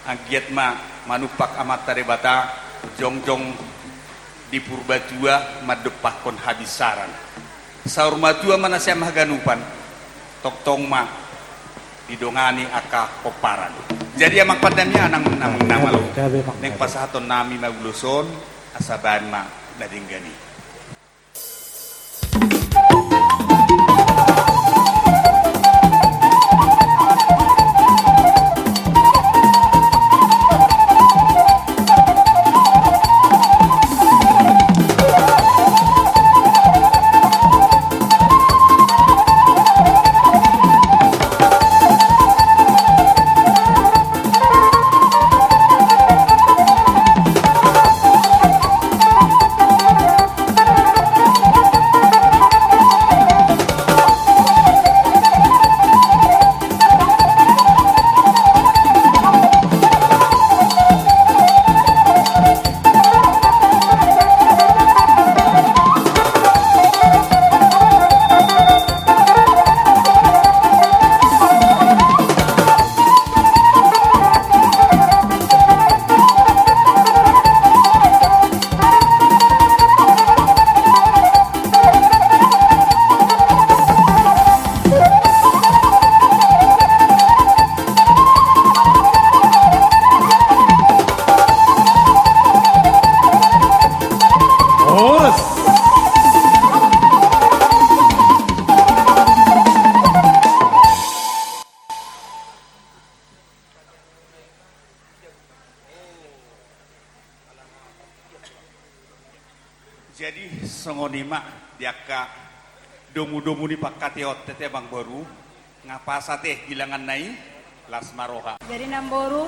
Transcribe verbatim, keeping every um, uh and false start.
Anggiat ma manumpak Amanta Debata, jongjong di Purbatua mandompakkon habinsaran. Saur matua ma nasiam haganupan, tongtong ma didongani angka pomparan. Jadi amang pandamian, amang na malo, naeng pasahaton nami ma ulos on, asa baen ma na denggan i. Jadi songon i ma di angka domu-domu ni pangkataion, ate amangboru, nga pas ate bilanganna i, las ma roha. Jadi namboru.